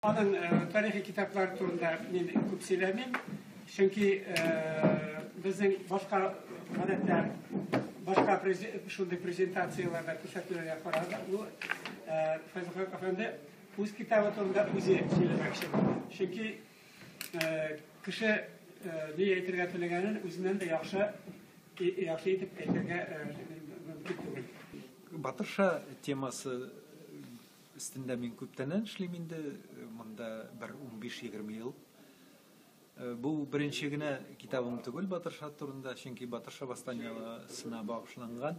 Аның тарихи китаплары турында мин күп сөйләмим, чөнки безнең башка гадәттә башка шундый презентацияләрдә күрсәтүләргә караганда, ул Фәйзелхак әфәнде үз китабы турында үзе сөйләмәкче булды. Чөнки кеше ни әйтергә теләгәнен үзеннән дә яхшы яхшы итеп әйтергә мөмкин түгел. Батырша темасы өстендә мин күптәннән эшлим инде, монда бер 15-20 ел. Бу беренче генә китабым түгел Батырша турында, чөнки Батырша восстаниесына багышланган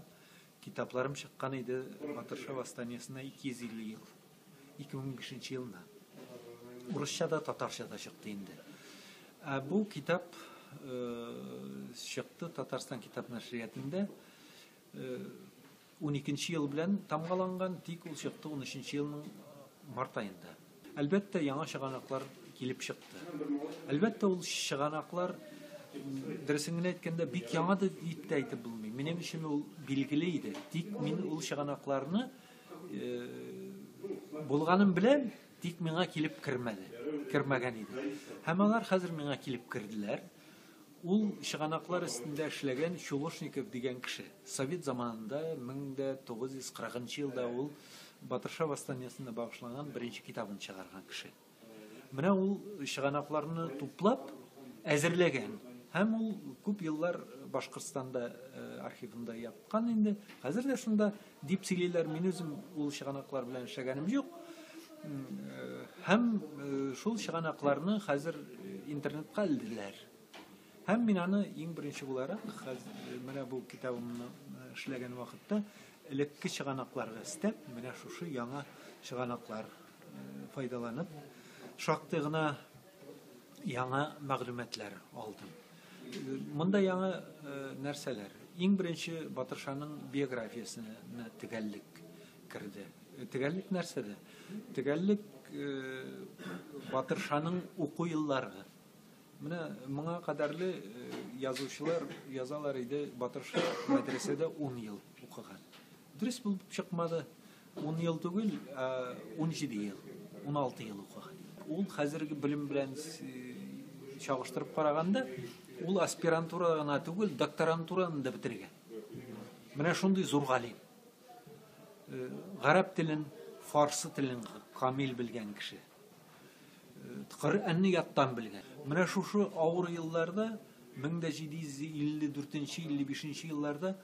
китапларым чыккан иде Батырша восстаниесына 250 ел. 2005 елны. Урысча да, татарча да чыкты инде. Ә бу китап чыкты Татарстан китап нәшриятында. 12 ел белән тамгаланган, тик ул чыкты 13 елның март аенда. Әлбәттә, яңа чыганаклар килеп чыкты. Әлбәттә, ул чыганаклар, дөресен генә әйткәндә, бик яңа дип тә әйтеп булмый. Минем өчен ул билгеле иде. Тик мин ул чыганакларны булганын беләм, тик миңа килеп кермәде, кермәгән иде. Һәм алар хәзер миңа килеп керделәр. Ул чыганаклар өстендә эшләгән Чулошников дигән кеше. Совет заманында 1940 елда ул Батырша восстаниесына багышланган беренче китабын чыгарган кеше. Менә ул чыганакларны туплап әзерләгән. Һәм ул күп еллар Башкортстанда архивында яткан инде. Хәзер дә шунда дип сөйлиләр. Мин үзем ул чыганаклар белән эшләгәнем юк. Һәм шул чыганакларны хәзер интернетка элделәр. Һәм мин аны иң беренче буларак менә бу китабымны эшләгән вакытта элекке чыганакларга өстәп, менә шушы яңа чыганаклар файдаланып, шактый гына яңа мәгълүматлар алдым. Монда яңа нәрсәләр. Иң беренче Батыршаның биографиясенә төгәллек керде. Төгәллек нәрсәдә? Төгәллек Батыршаның уку еллары. Менә моңа кадәрле язучылар язалар иде, Батырша мәдрәсәдә 10 ел укыган. Дөрес булып чыкмады. 10 ел түгел, ә 17 ел, 16 ел укыган. Ул хәзерге белем белән чагыштырып караганда, ул аспирантура гына түгел, докторантураны да бетергән. Менә шундый зур галим. Гарәп телен, фарсы телен камил белгән кеше. Коръәнне яттан белгән. Менә шушы авыр елларда, 1754-55 елларда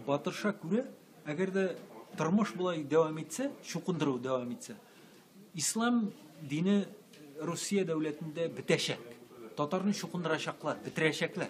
Батырша күрә, әгәр дә тормыш болай дәвам итсә, чукындыру дәвам итсә, ислам дине Русия дәүләтендә бетәчәк. Татарны чукындырачаклар, бетерәчәкләр.